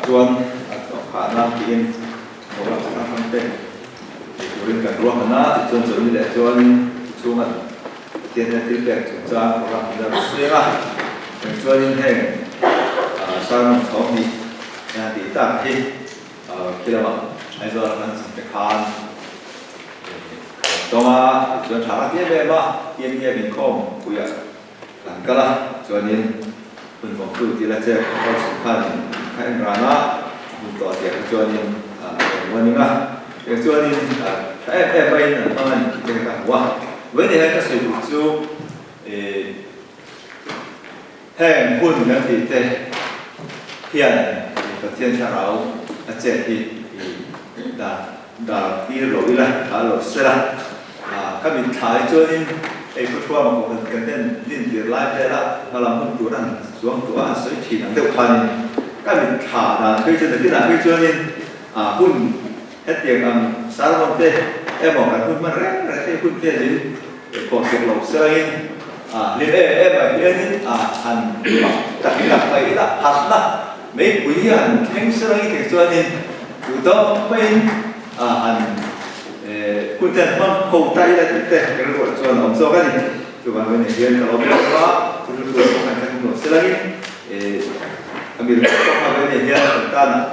chuan a tawp phah nan tiin program chi hrang hrang te nei turin kan ruahman a, tichuan chawlhni leh chuanin chhunga Pathian hian thil pek chungchang program hi a rawn siam a, eng chuanin heng sermon chhawm hi hian tih tak hi khi lamah Aizawl a kan chhungte khan kan tawng a, tichuan tha ka ti em em a, TNT a inkhawm puiah kan kal a, chuanin hun vawngtu tih la che khaw chhung khanin kha en ran a, a hun tawh tih ah kha chuanin a rawn warning a, eng chuanin tha em em maiin an hmang a ni tih te kha ka hmu a, vawiin hian ka sawi duh chu ih heng hun kan tih te hian Pathian thlarau a chet hi ih dar dar tir lo ila a lo sel a. Ka mitthla hi chuanin hei Khawthuama kohhran kan en din tir lai vela hmalam hun tur an chuang tawh a, an sawi thin ang deuh khanin ka mitthla dan phei chuan nakinah phei chuanin hun hetiang ang sermon te emaw kan hun hman reng reng hei hun hianin khawhchek lo selangin hlim em em ah hianin han tak tak mai ila harhna meipui hi han thleng selangin tih chuanin duh tawk maiin han Hun ten hmang ho ta ila tih te ka rilruah chuan a awm zawk a ni. Chuvang veng ah hian ka lo be lawk a, chu rilruah pawh khan ka hmu selangin a mi ringawt pawh kha veng ah hian kan tanah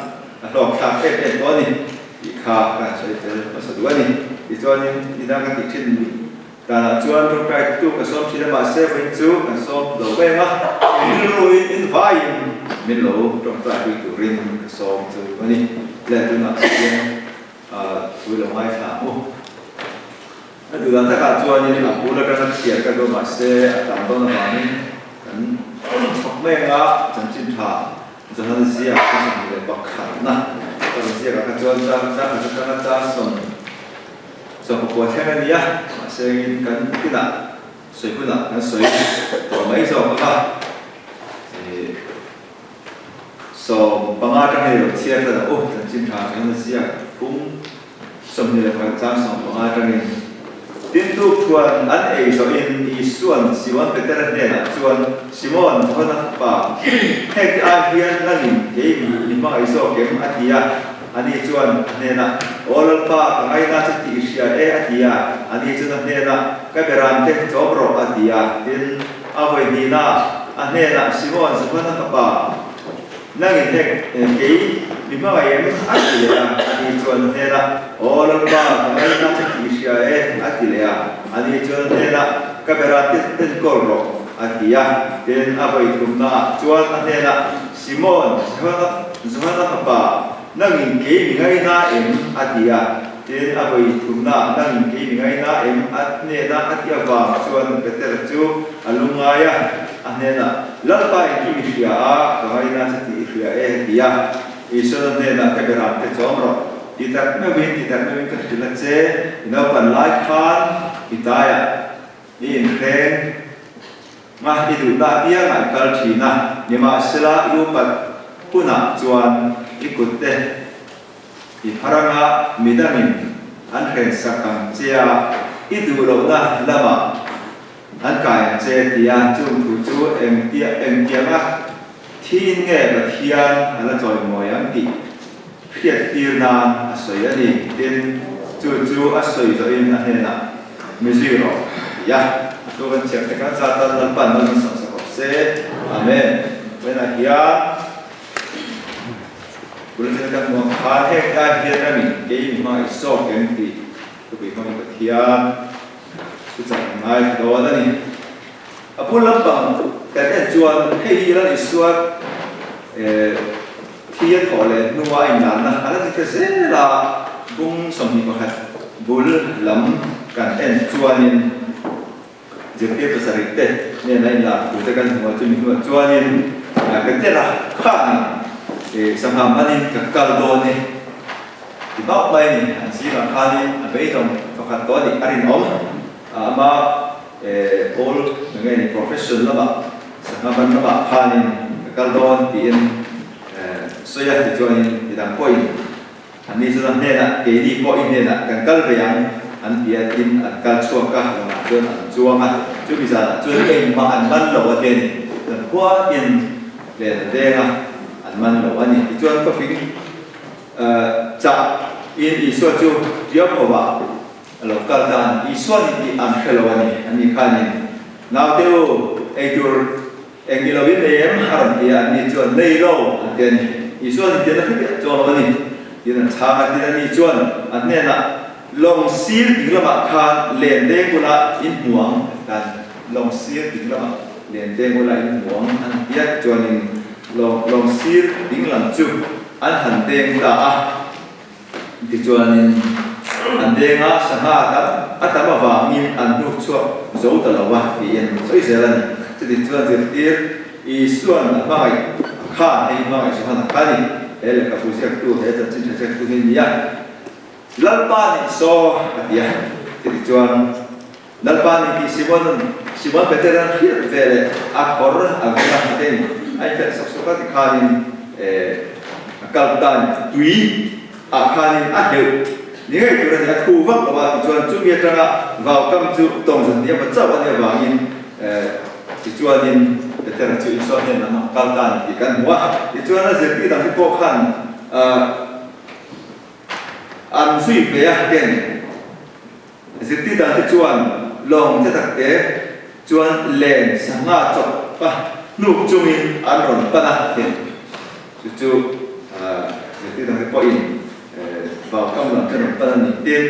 a hlawk thlak em em tawh a ni tih kha ka han sawi tel hmasa duh a ni. Tichuanin nidang ka tih thin danah chuan tawngtai tu ka sawm thin a, mahse vawiin chu kan sawm lo veng a, rilruin in vaiin min lo tawngtai pui turin ka sawm chu a ni. Le tunah hian Pui lo ngaithla ang u. A duh dan takah chuanin a bul atanga chhiar ka duh mahse a tam dawn avangin kan chhawk mai ang a, chanchin tha Johan ziak ka 21na ka rawn ziak ah kha chuan chang chang khat atanga chang sawm sawmpakua thleng a ni a, mahse engin kan kinah sawi hunah kan sawi tawh mai zawk ang a. 15 atangin i lo chhiar tlat ang u, chanchin tha chuan a ziak phung 21 chang 15 atangin. Tin tuk chuan an ei zawhin Isua'n Simon Petera hnenah chuan, Simon, Johana fapa, hengte ai hian nangin kei mi hmangaih zawk em? a ti a. Ani chuan a hnenah, Aw Lalpa, ka ngaina che tih i hria e, a ti a. Ani chuan a hnenah, Ka beramte chawm rawh, a ti a. Tin, A vawi hnihna a hnenah Simon Johana fapa, Nangin hek kei mi hmangaih em? a ti leh a. Ani chuan a hnenah, Aw Lalpa, ka ngaina che tih i hria e, a ti leh a. Ani chuan a hnenah, Ka bera te enkawl rawh, a ti a. Tin, a vawi thumnaah chuan a hnenah, Simon, Johana fapa, Nangin kei mi ngaina em? a ti a. Tin, a vawi thumnaah nangin kei mi ngaina em? A hnena a ti avang chuan Peter chu a lungngai a, a hnenah, Lalpa engkim i hria a, ka ngaina che tih i hria e, a ti a. Isuan a hnenah, Ka beram te chawm rawh, ti tak meuhin, ti tak meuhin ka hrilh a che, i naupan lai khan i taiah i inhreng nga, i duhna apiangah i kal thin a, nimahsela i upat hunah chuan i kut te I pharanga midangin an hrensak ang che a, i duh lohna lamah an kai ang che tia chung thu chu engtia engtianga thiin nge Pathian a la chawimawi ang tih hriattir nan a sawi a ni. Tin, chu chu a sawi zawhin a hnenah, Mi zui rawh, a ti a. A thu kan chhiar tek a, Zatan Lalpan mal min sawmsak rawh se. Amen. Vawiinah hian. Bulletin kan hmuh ang khan heng lai hian ramin kei mi hmangaih zawk em tih thupui hmangin Pathian thu chak an ngai thla dawn a ni. A bul lampang kan en chuan hei hi Lal Isua thi a thawh leh hnua a inlanna a la ni ta zel a, bung 21 bul lam kan en chuanin, Zirtir pasarih te nen a inlar thu te kan hmu a, chumi hnuah chuanin Petera khanin sangha manin ka kal dawn e ti bauh mai a ni. An zingah khanin a beidawng pakhat tawh a nih a rinawm. Ama pawl nge ni profession lamah sangha man lamah khanin ka kal dawn tiin sawi a, tichuanin midang pawhin Anni chuan a hnenah, Keini pawh i hnenah kan kal ve ang, an ti a, tin, an kal chhuak a, lawngah chuan an chuang a. Chumi zanah chuan engmah an man lo a ti a ni. Kan khua in len a deng a, an man lo a ni. Tichuan khawfing chah in Isua chu Tiau khovah a lo kal ta a ni. Isua ni tih an hre lo a ni. Ani khanin, Naute u, eitur eng ni lovin nei em? a rawn ti a, anni chuan, Nei lo, an ti a ni. Isua ni tih an la hre piah chuang lo a ni. Tin an chhang a, tin ani chuan a hnenah, Lawng sir ding lamah khan len deng ula in hmu ang, a ti ta a ni. Lawng sir ding lamah len deng ula in hmu ang, an ti a. Tichuanin lawng sir ding lam chu an han deng ta a. Tichuanin an deng a, sangha tam a tam avangin an hnuk chhuak zo ta lo va, tiin sawi zel a ni. Chutichuan zirtir Isua'n a hmangaih a khan, hei hmangaih Johana kha a ni, he lehkhabu ziaktu, he chanchin tha ziaktu hi a ni a. Lalpa nih saw a ti a, chutichuan Lalpa nih tih Simon Simon Petera'n hriat ve leh a kawr a veng a hnatin a inphelh sawk sawk a tikhanin a kal ta ni tui ah khanin a hleuh ni ngei tur a ni a thu vak lo a tichuan chumi atanga vaukam chu tawng zan ni emaw chauh a nih avangin tichuanin Petera chu Isua hnen lamah a kal ta ni tih kan hmu a tichuan a zirtir dang te pawh khan An zui ve a ken zirtir dan te chuan lawng te tak te chuan len sangha chawp a hnuk chungin an rawn pan a ken chu chu zirtir dang te pawhin vaukam lam te rawn pan a ni. Tin,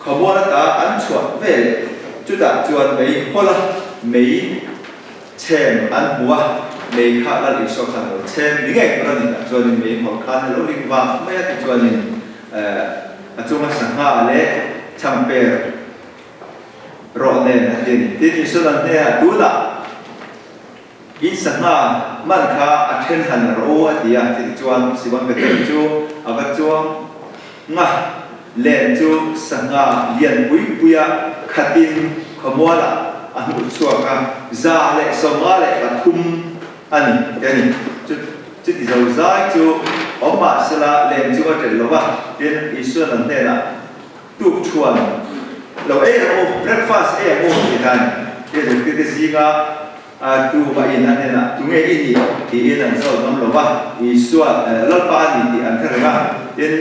khawmual ata an chhuah ve leh chutah chuan mei hawl a mei Chhem an hmu a, mei kha Lal Isua khan a lo chhem ni ngei tur a ni tah chuanin mei hawl khan a lo ling vang mai a tichuanin a chunga sangha leh chhangper rawh nen a ti a ni. Tin, Isua'n an hnenah tunah in sangha man kha a then han rawh u a ti a, chutichuan Simon Peter chu a va chuang nga len chu sangha lian pui puia khatin khawmualah a hmuh chhuak a, 153 a ni te a ni. Chu chuti zo zai chu awm mah sela len chu a ṭelh lo va, tin Isua'n an hnenah tuk thuan lo ei ang u, breakfast ei ang u ti ta a ni. Tin zirtirte zinga A tu mah in a hnenah, Tunge i nih? tiin an zawt ngam lo va, Isua, Lalpa a ni tih an hre reng a. Tin,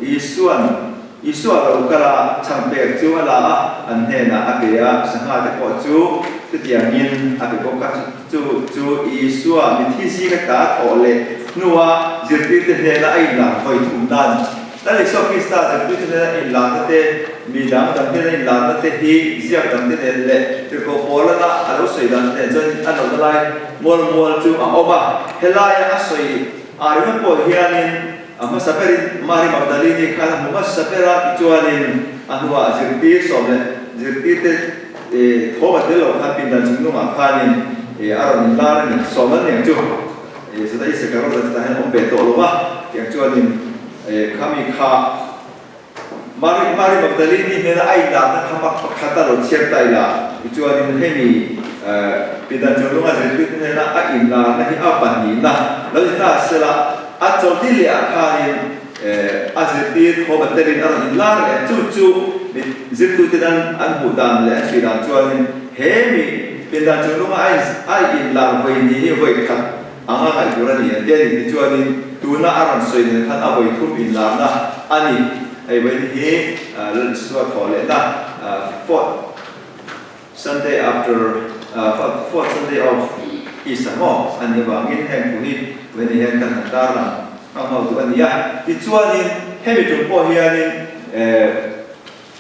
Isua'n Isua lo kal a, chhangpek chu a la a, an hnenah a pe a, sangha te pawh chu chutiangin a pe bawk a. Chu chu Isua mithi zinga ta thawh leh hnua zirtirte hnena a inlar vawi thum nan Lal Isua Krista zirtirtu hnena inlarna te, mi dang dang hnena inlarna te hi ziak dang te nen leh tirhkoh Paulana a lo sawi dan te nen chuan a lohna lai mual mual chu a awm a. Helaia a sawi ah ringawt pawh hianin a hmasa berin Mari Magdalini khan a hmu hmasa ber a, tichuanin a hnuah zirtir sawm leh zirtirte thawm a tel loh khan pindan chungnungah khanin a rawn inlar a ni. Sawm an ni ang chu. Zeta Isakarawta chutah hian a awm ve tawh lo va, tiang chuanin Khami kha Mari Mari Magdalini hnena a inlarna kha mak pakhat a lo chhiar ta ila, tichuanin hemi pindan chunglunga zirtirtu hnena a inlarna hi a pahnihna lo ni ta sela, a chawlhni leh ah khanin a zirtir thawm a telin a rawn inlar leh a, chu chu zirtuten an hmuh dan leh an chhui dan chuanin hemi pindan chunglunga a inlar vawi ni hi vawi khat Anga ngaih tur a ni an ti a ni. Tichuanin tuna a rawn sawi nen khan a vawi thum inlarna a ni. Hei vawiin hi Lal Isua thawh lehna fourth Sunday after fourth Sunday of Easter maw a nih avangin heng thu hi vawiin ah hian kan han tarlang nghauh nghauh duh a ni a. Tichuanin hemi tum pawh hianin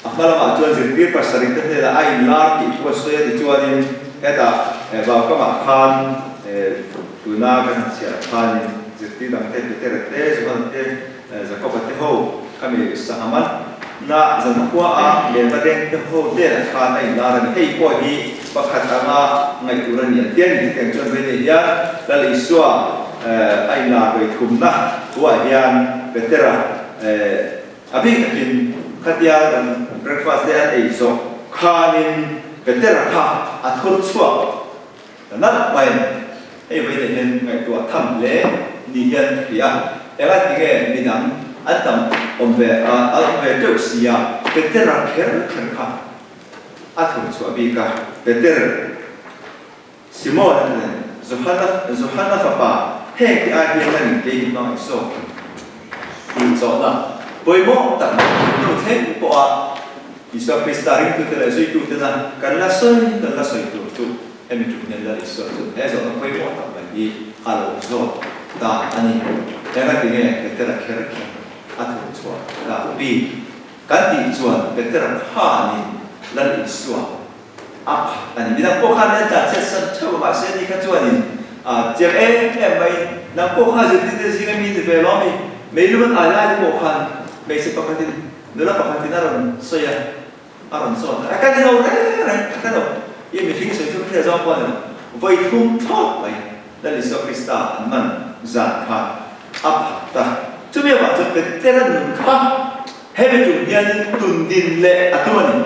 A hma lamah chuan zirtir pasarih te hnenah a inlar tih thu a sawi a, tichuanin hetah vaukamah khan tuna kan han chhiar khanin zirtir dang te Petera te, Johana te, Jakoba te ho khami sangha manna zankhua a lehva deng te ho hnenah khan a inlar a ni. Hei pawh hi pakhat anga ngaih tur a ni an ti a ni. Hetiang chuan vei hian Lal Isua a inlar vawi thumna thuah hian Petera A bik takin khatia kan breakfast te an ei zawh khanin Petera kha a thur chhuak ta nalh mai a ni. Hei vawi nei hian ngaihtuah tham hle ni hian ka hria a, enga ti nge midang an tam awm ve a, an awm ve teuh si a, Petera kher kher kha a thur chhuah bik a, Peter. Simon leh Johana Johana fapa Heng te ai hian nangin kei hi hmangaih zawk em? Tih zawhna pawimawh tak mai hnu thleng pawha Isua Krista ringtute leh zuitutena kan la sawi kan la sawi tur chu hemi tum hian Lal Isua chu he zawhna pawimawh tak mai hi a lo zawt ta a ni. Enga tinge Petera kher kher a thawh chhuah tak bik kan tih chuan Petera khanin Lal Isua a phat a ni. Midang pawh khan an tlan chhiat san theuh a, mahse ni kha chuanin chiang em em maiin nang pawh kha zirtirte zinga mi ni ve lo ami? Meilum an ai lai te pawh khan hmeichhe pakhatin nula pakhatin a rawn sawi a, a rawn zawt a, ka ni lo reng reng, ka hre lo, i mihring sawi chu ka hria zawng pawh a ni lo, vawi thum thlawt mai Lal Isua Krista an man zan kha a phat a, chumi avang chuan Petera nun kha hemi tum hianin tundin leh a tum a ni.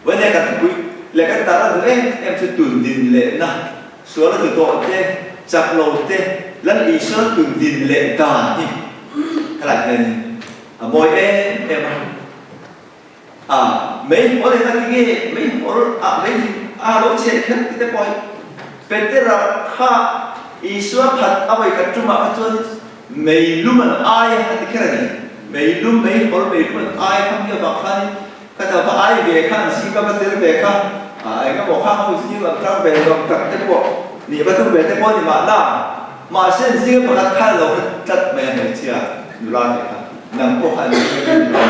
Vawnia kan thupui leh kan tar a duh em em chu tun din lehna, sual a tlu tawh te, chak lo te, Lal Isua tun din leh dan hi helai hianin a mawi em em a. A mei hawl eng a ti nge mei hawl ah mei hlim a lo cheh kher ti te pawh hi Petera kha Isua phat a vawi khat tumah kha chuan mei lum an ai a ti kher a ni. Mei lum, mei hawl, mei lum an ai kha mi avang khanin Ka ta va ai ve kha an zing ka va tel ve kha eng emaw kha ho zing lam tang ve lawm tak te pawh nih va tum ve te pawh a ni mahna. Mahse an zinga pakhat khan a lo hre tlat mai a hmeichhia nula te kha nang pawh kha an zinga mi ni lo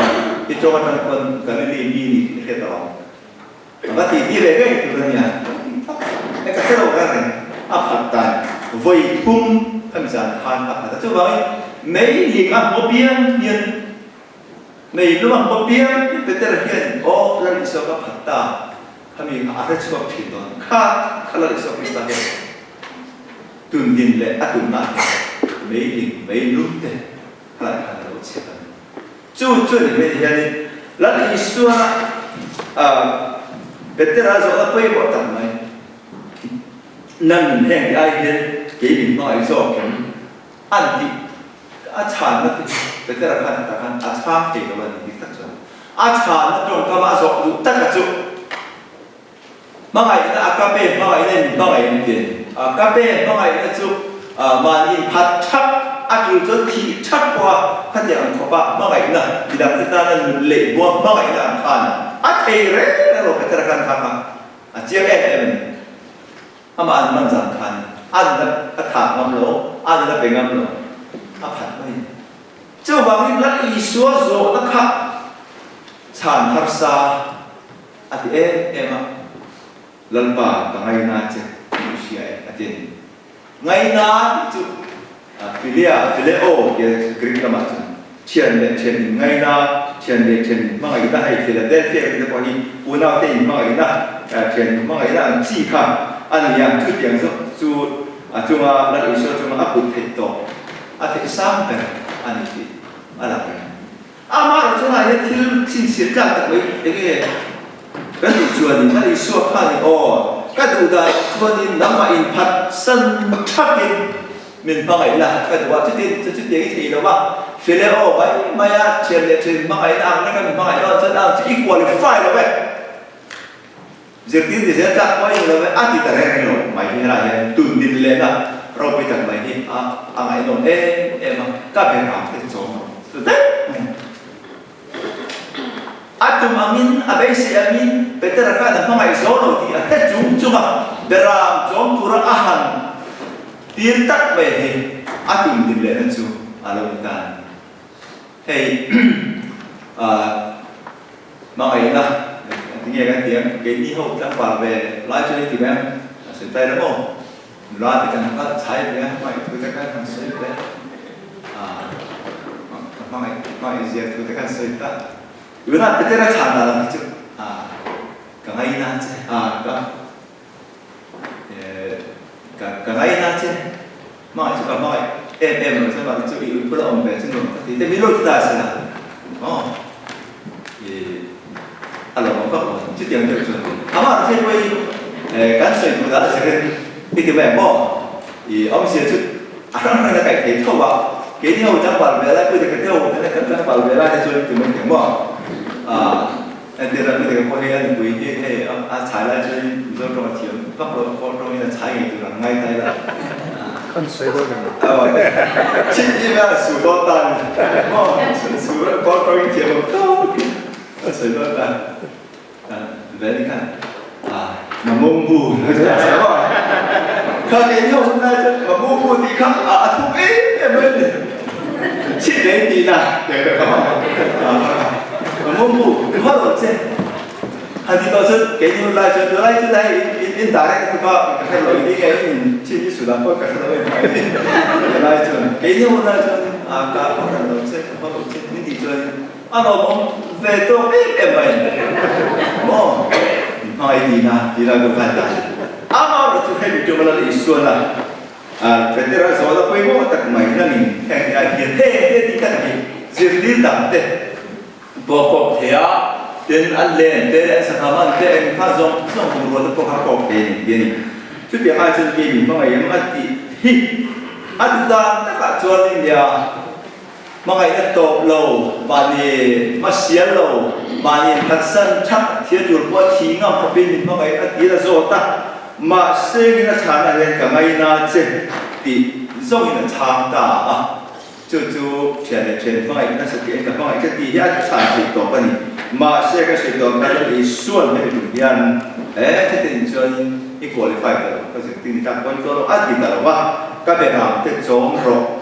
i tawng atang pawn Galili mi ni tih i hriat alawm. A va tih ti ve ngei tur a nia. E ka hre lo reng reng a phat dan vawi thum khami zan khan a phat a chuvangin mei ling a hmu piang hian Nei lung ang pawh piang in Petera hian aw Lal Isua ka phat ta, khami kha a hre chhuak thin dawn kha kha Lal Isua Krista hian tun din leh a tumna ah hian mei ling mei lum te khalai khan a lo chhiat a ni. Chu chu ni mai ni hianin Lal Isua Petera zawhna pawimawh tak mai nangin heng ti ai hian kei min hmangaih zawk em an tih A chhanna te hi Petera khan hetah khan a chhang thei lo a ni dik tak chuan a chhanna tawngkam a zawh duh taka chu hmangaihna a ka pe hmangaihna in hmangaih an ti a ni. A ka pe hmangaihna chu mahni inphat thap a tul chuan thih thap pawha khatiang ang khawpa hmangaihna midangte tana nun leh buang hmangaihna ang khan a thei reng reng lo Petera khan kha kha a chiang em em a ni. Amah an man zan khan an la a thah ngam lo, an la pe ngam lo, a phat mai. Chuvangin Lal Isua zawhna kha chhan harsa a ti em em a, Lalpa ka ngaina che tih i hria e a ti a ni. Ngaina tih chu Philia, phileo tia Greek lamah chuan thian leh thian in ngaina, thian leh thian in hmangaihna hei Philadelphia kan tih te pawh hi unaute in hmangaihna, thian in hmangaihna ang chi kha a ni a, chutiang zawk chu a chunga Lal Isua chunga a kut theih tawh a theih sang ber a ni tih a lang reng. Amaherawh chungah hian thil chhinchhiah tlak tak mai enge kan duh chuanin Lal Isua khanin aw ka duh dan chuanin nangmah inphat san thakin min hmangaih la ka duh a, chutin chu chutiang i thei lo va, file aw mai mai a thian leh thin hmangaihna ang reng a min hmangaih lo chuan ang chu i qualify lo ve, zirtir ni zel tlak pawh i ni lo ve a ti ta reng reng lo mai hi helaiah hian tundin lehna ropui tak mai hi a a ngaihnawm em em a, ka ber ang te chawm lo chu daih mai. A tum angin, a beisei angin Petera khan a hmangaih zo lo tih a hre chung chung a, beram chawm tura a han tir tak mai hi a tum din lehna chu a lo ni ta a ni. Hei hmangaihna tinge kan ti ang, keini ho tlangval ve lai chuan i ti mai ang, a sawi tai ram aw, nula te kan kal chhai ve a, hmangaih thu te kan han sawi ve a, hmangaih hmangaih zia thu te kan sawi ta, tunah Petera chhan dan ang hi chu ka ngaina che a ka ka ka ngaina che. Hmangaih chu ka hmangaih em em lo chuan mahni chu i ui bula awm ve chu nuam ka ti te min lo ti ta a sela maw i a lo awm vak lo chutiang deuh chuan amah thei pawh i kan sawi duh dan a zirin i ti mai ang maw i awmzia chu a hrang hrangin a kaih thei tho a keini ho tlangval ve lai pawh i ka deuh kan tlangval ve lai te chuan i ti mai thei ang maw a Entir ram hi pawh hi a nupui hi hei a chhai lai chuan Mizo tawng a thiam vak lo pawh tawngin a chhai ngei tur ang ngai ta ila. Kan sawi dawn em? Chin ina su dawn ta ni maw? Su kawl tawngin thiam lo tawkin an sawi dawn ta. Ve ni khan Mamumbu kha kei ho hun lai chuan Mamumbu tih kha a thuk em em mai a ni. Chhit leh in tihna Mamumbu ka haw lo che. Han ti tawh chuan kei ni hun lai chuan tunlai chu hei in direct a thuk a ka hre lo i nge in chhit i suh dan pawh ka hre lo em mai tunlai chuan kei ni hun lai chuan ka haw hran lo che ka haw lo che min tih chuan A lawmawm ve tawk em em mai maw? Hmai tina tih lai pawh khan ta Amaherawh chu hemi tum a Lal Isuan a Petera zawh la pawimawh tak mai nangin heng ai hian heng te tih tak hi zirtir dang te pawh kawp thei a, tin an len te an sangha man te eng kha zawng zawng bungrua te pawh kha kawp thei a ni tih a ni. Chutiang ai chuan kei min hmangaih em a tih hi a duh dan takah chuan nia Hmangaihna tawp lo, mahni hmasial lo, mahni inphatsan thak thil tur pawh a thi ngam khawpin min hmangaih a tir a zawt a, mahse ngin a chhana hian ka ngaina che tih zawngin a chhang ta a, chu chu thian leh thian hmangaih nasa tih en ka hmangaih che tih hi a chhan theih tawp a ni. Mahse ka hre tawp kha chuan Isuan hemi tum hian he thiltein chuanin i qualify ta lo, ka zirtir ni tak pawn tawh lo a ti ta lo va, ka be ram te chawm rawh.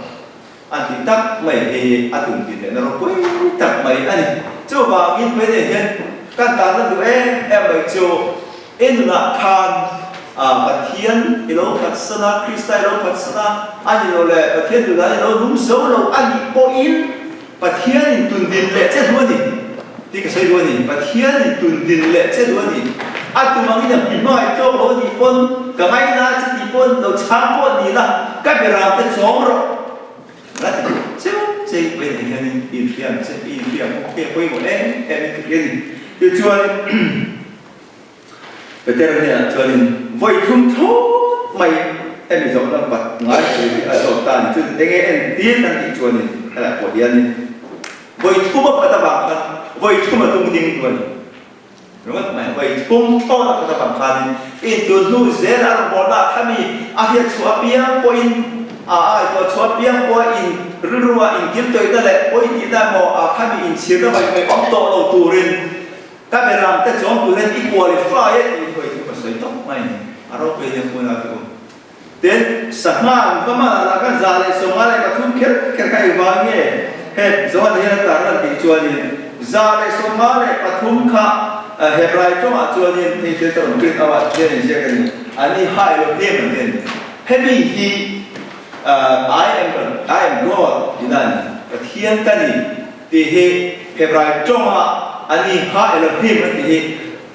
A ti tak mai hi a tum tin lehna ropui tak mai a ni. Chuvangin Pene hian kan tanna duh em em mai chu i nunah khan Pathian i lo phatsan a, Krista i lo phatsan a, a ni lo leh Pathian tunah i lo nung zo lo a nih pawhin Pathianin tun din leh che duh a ni tih ka sawi duh a ni. Pathianin tun din leh che duh a ni. A tum angin a hmihmangaih tawk lo a nih pawn ka ngaina che tih pawn lo chhang pawh a ni la, ka beram te chawm rawh. La ti duh cheu chei pawhin hei hianin i inhriam che, i inhriam bawk hi a pawimawh em em in ka hria a ni. Tichuan Petera hnenah chuanin vawi thum thlawt mai hemi zawhna pat ngai tur hi a zawt ta a ni. Chu enge entir kan tih chuanin helaiah pawh hianin vawi thum a pat avang khan vawi thum a tung ding tu a ni. Ringawt mai, vawi thum thlawt a pat avang khanin intun hnu zel a rawn bawlna ah khami a hiat chhuah apiang pawhin a ngaihtuah chhuah apiang pawha in rilru ah inkiltawihna leh pawi tihna emaw ah khami inchhirna vawi vawi awm tawh lo turin ka beram te chuan turin i qualify e tih hi vawi thum a sawi tawp mai a ni. A ropui ania hmun a ti u. Tin, sangha an va man ah lah khan 153 kher kher kha engvang nge he Johan hian a tar lan tih chuanin 153 kha Hebrai tawngah chuanin hei thil ka rawn print out ah hian inziak a ni, an ni hai lo hnem an ti a ni. Hemi hi I am I am God tihna a ni, Pathian ka ni tih hi Hebrai tawngah an ni ha Elohim an tih hi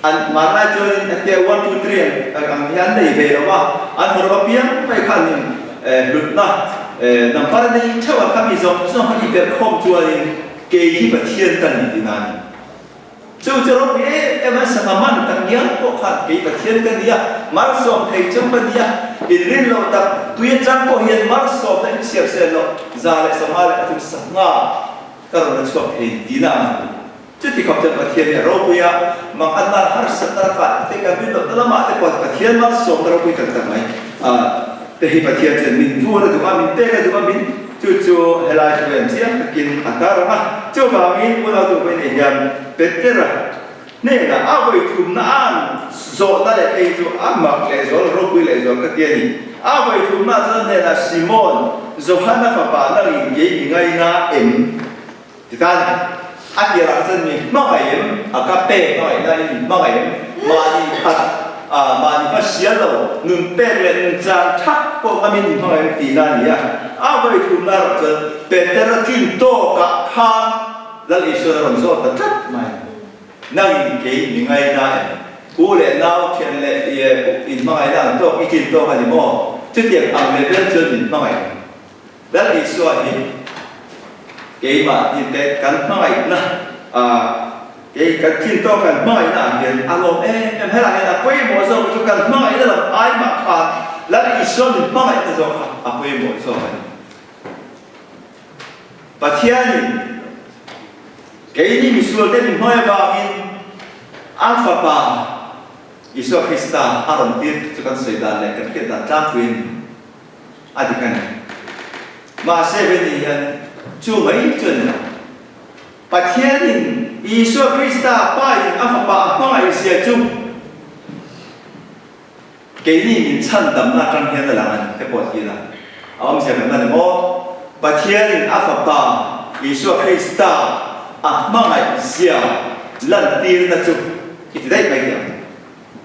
An hmanlai chuanin hetia one two three ang ang hi an nei ve lo a, an hawrawp apiang mai khanin hlutna number nei theuh a, khami zawng zawng kha i belh khawm chuanin kei hi Pathian ka ni tihna a ni. Chu chu ropui em em a, sangha man tak ngial pawh khan kei Pathian ka ni a, malsawm thei cheu ka ni a, inrin loh tak tui atang pawh hian malsawmna inchhiar sel loh 153 sangha ka rawn la chhuak thei tihna a ni. Chuti khawp chuan Pathian hi a ropui a, mang atan harsatna lakah te kan rin lohna lamah te pawh Pathian malsawmna ropui tak tak mai a te hi Pathian chuan min vur a duh a, min pek a duh a, min chu chu helai thu hian chiang takin a tar ang a. Chuvangin unautu pawhin hei hian Petera hnenah a vawi thumna an zawhna leh phei chu a mak lehzual, ropui lehzual ka ti a ni. A vawi thumna chuan hnenah Simon, Johana fapa nangin kei mi ngaina em? Titan, a tirah chuan mi hmangaih em? A ka pek hmangaih nain mi hmangaih em? Mahni khat, mahni hma sial lo, nun pek leh nun chang thak pawh ngamin mi hmangaih em tihna a ni a. A vawi thumna erawh chuan Petera tlin tawkah khan Lal Isuan a rawn zawt ta tlat mai. Nangin kei mi ngaina em? U leh nau, thian leh inhmangaihna ang tawk i tlin tawk a ni maw? Chutiang ang level chuan min hmangaih em? Lal Isua hi keimah ni te kan hmangaihna ah kei kan thin tawk kan hmangaihna ah hian a lawm em em. Helaiah hian a pawimawh zawk chu kan hmangaihna lam ai mah khan Lal Isua min hmangaihna zawk kha a pawimawh zawk a ni. Pathianin keini misualte min hmangaih avangin a Fapa Isua Krista a rawn tir chu kan sawi dan leh kan hriat dan tlangpuiin. a dik a ni. Mahse veni hian chu mai chu a ni lo. Pathianin Isua Krista Pain a Fapa a hmangaih zia chu keini min chhandamna atang hian a lang a ni te pawh ti ila a awmzia kan la ni maw? Pathianin a Fapa Isua Krista a hmangaih zia lantirna chu i ti daih mai teh ang.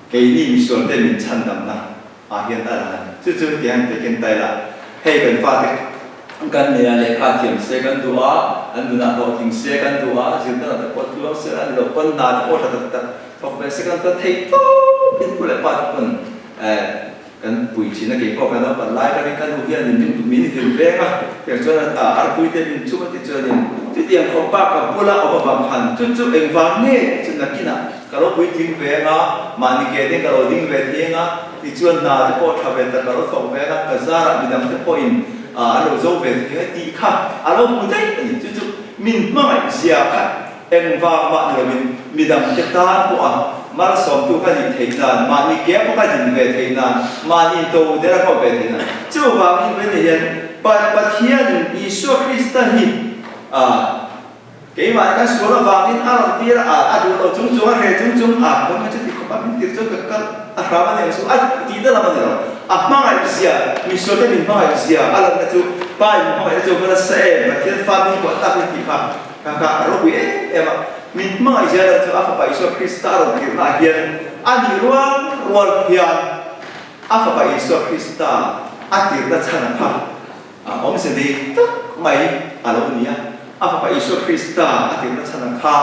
Keini misualte min chhandamna ah hian a lang a ni. Chu chu tiang te ken tai la, hei kan fate kan nei a, lehkha thiam se kan duh a, an nunah hlawhtling se kan duh a, zirna lam te pawh tluang se la, ni loh pawn hna te pawh tha tak tak thawk ve se kan ta theih tawp in pu leh pa te pawn kan pui thin a, kei pawh kan naupan lai atangin ka nu hian min min vil veng a, tiang chuan a arpui te min chum a tih chuanin chutiang khawp pa ka bula awm avang khan chu chu engvang nge tih chu nakinah Ka lo puitling ve anga, mahni ke ding ka lo ding ve thei anga, tichuan hna te pawh tha ve tak ka lo thawk ve anga, ka zarah midang te pawhin an lo zo ve thei anga tih kha a lo hmu daih a ni. Chu chu min hmangaih zia kha engvang mah ni lovin midang te tan pawha malsawmtu ka nih theih nan, mahni ke pawh ka din ve theih nan, mahni to der a kawp ve theih nan. Chuvangin vei hian Pathianin Isua Krista hi Keimah kan sual avangin a rawn tir a, a duh lo chung chung, a hreh chung chung a, khaw mai chu ti khawp a, min tir chuan ka kal a hram a ni ang chu, a tih na lam a ni lo. A hmangaih zia, misual te min hmangaih zia a lanna chu Pa in hmangaihna chu va nasa em, Pathian fa min kuah tak in tih kha ka kha a ropui em em a. Min hmangaih zia lan chu a Fapa Isua Krista a rawn tirhna ah hian a nih rual rual hian a Fapa Isua Krista a tirhna chhan a kha A awmze nei tak mai a lo ni a, a Fapa Isua Krista a tirhna chhan ang kha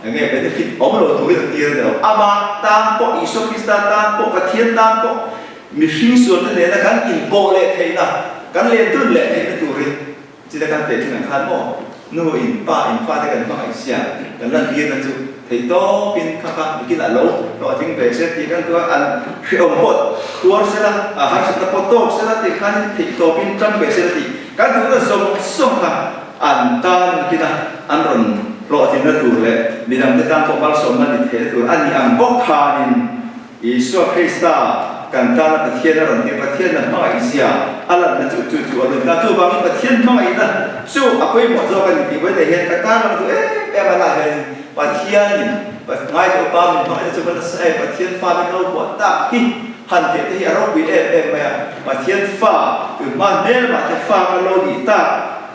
eng nge benefit awm lo turin a tir a ni lo. Amah tan pawh, Isua Krista tan pawh, Pathian tan pawh mihring sualna nena kan inpawh leh theihna, kan lendun leh theihna turin chita kan teh thin ang khan maw nu in pa in fate kan hmangaih sia kan lantirna chu Theihtawpin kha kha nikinah lo hlawhtling ve se tih kan tua an hrehawm pawh tuar sela, a harsatna pawh tawk sela tih khanin theihtawpin ṭang ve sela tih kan duhna zawng zawng kha an tan nikina an rawn hlawhtlinna tur leh midangte tan pawh malsawmna ni theihna tur a nih ang bawk khanin Isua Krista kan tana Pathian a rawn tir, Pathian na hmangaih zia a lanna chu chu chu a rawn ta. Chuvangin Pathian hmangaihna chu a pawimawh zawk a ni tih vawiin hian ka tan lang duh em em a lah hianin Pathianin ngaidawh pa min hmangaihna chu va nasa em, Pathian fa min lo buah tak hi han teh te hi a ropui em em mai a, Pathian fa tunhma hmelmah te fa kan lo nih tak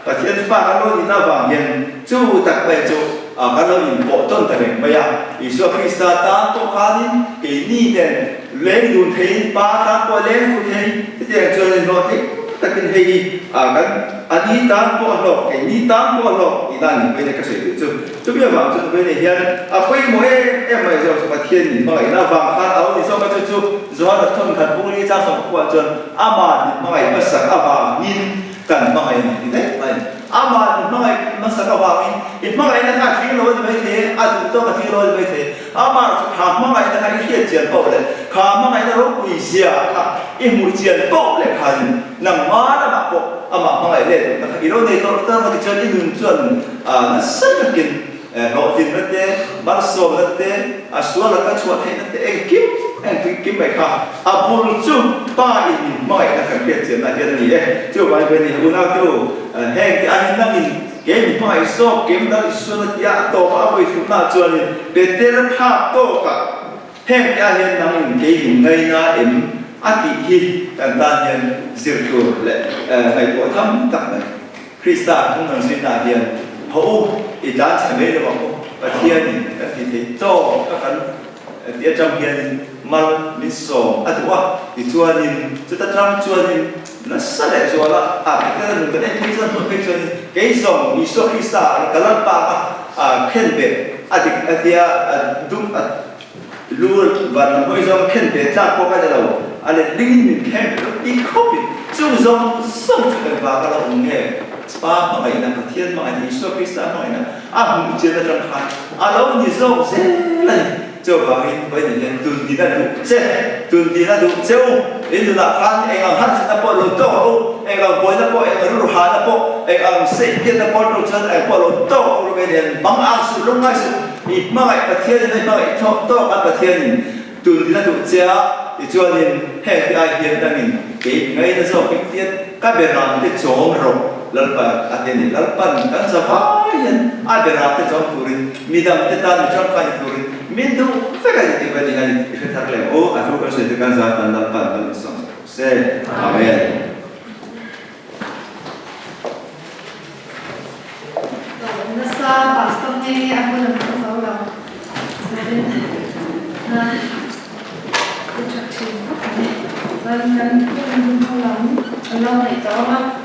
Pathian fa kan lo nihna avang hian chu tak mai chu kan lo inpawh tawn ta reng mai a. Isua Krista tan pawh khanin keini nen leng dun theiin, Pa tan pawh leng dun theiin chutiang chuan inhlawh thei takin hei hi kan a ni tan pawh a hlawk, keini tan pawh a hlawk tihna a ni mai a ka sawi duh chu. Chumi avang chuan Vene hian a pawimawh em em mai zawk chu Pathian min hmangaihna avang khan a lo ni zawk a, chu chu Johana thawnkhat bung li chang sawmkua chuan amah min hmangaih hmasak avangin Kan hmangaih a ni ti daih mai. Amah i hmangaih hmasak avangin i hmangaihna kha a tling lo a ni maithei e, a duh tawk a tling lo a ni maithei e. Amah chu kha hmangaihna kha i hriat chian poh leh kha hmangaihna ropui zia kha i hmuh chian poh leh khanin nangma lamah pawh amah hmangaih leh duhna kha i lo nei tawh ta maw tichuan i nun chuan nasa takin Hlawhtlinna te, malsawmna te, a sual laka chhuah theihna te engkim engkim mai kha a bul chu Pa in min hmangaihna kan hriat chianna hian a ni e. Chuvangin ve ni unau te u, heng te ahin nangin kei min hmangaih zawk kem dang i suan a tia a tawpah a vawi thumna chuanin Peter phak tawkah heng te ahian nangin kei min ngaina em a tih hi kan tan hian zir tur leh ngaihtuah tham tak mai. Krista hnung kan zuina hian haw u, i tlan chhe mai lo ang u, Pathianin kan ti thei tawk a kan tih atang hianin mal min sawm a duh a, tichuanin chuta tang chuanin nasa leh zuala a Pathian nun kan en phei chuan hmuh phei chuanin kei zawng Isua Krista ka Lalpa a khen beh a dik a tia a dum a Lu van lam hawi zawng khen ve tlak pawh ka ni lo, a let lingin min khen ve lo ti khawpin chung zawng zawng chu engvang a lo awm nge? Pa hmangaihna, Pathian hmangaihna, Isua Krista hmangaihna a hmuh chian atang khan a lo ni zawk zel a ni. Chuvangin vawiin hian tundin a duh che, tundin a duh che u, in nunah khan eng ang harsatna pawh lo tawk rawh u, eng ang buaina pawh, eng ang rilruhana pawh, eng ang seihpiatna pawh tawk chuan eng pawh lo tawk rawh u, vawiin hian bang ang suh, lungngai suh. I hmangaih Pathianin a i hmangaih tawk tawk a, Pathianin tun din a duh che a, Tichuanin, heng te ai hian dangin kei ngaina zawk in tian ka beram te chawm rawh Lalpa a ti a ni. Lalpan kan za vai hian a beram te chawm turin midang te tan mi tangkai turin min duh vek a ni tih pawh ni hian i hre thar leh ang u. A thu kan sawi te kan za tan Lalpan kan insawm sak rawh se. Amen. Nasa pastor nge nge a hun an hmang zo lo. Chuanin a tha thin khawp mai. Chuan kan hun ho lam an lo ngaih tawh a.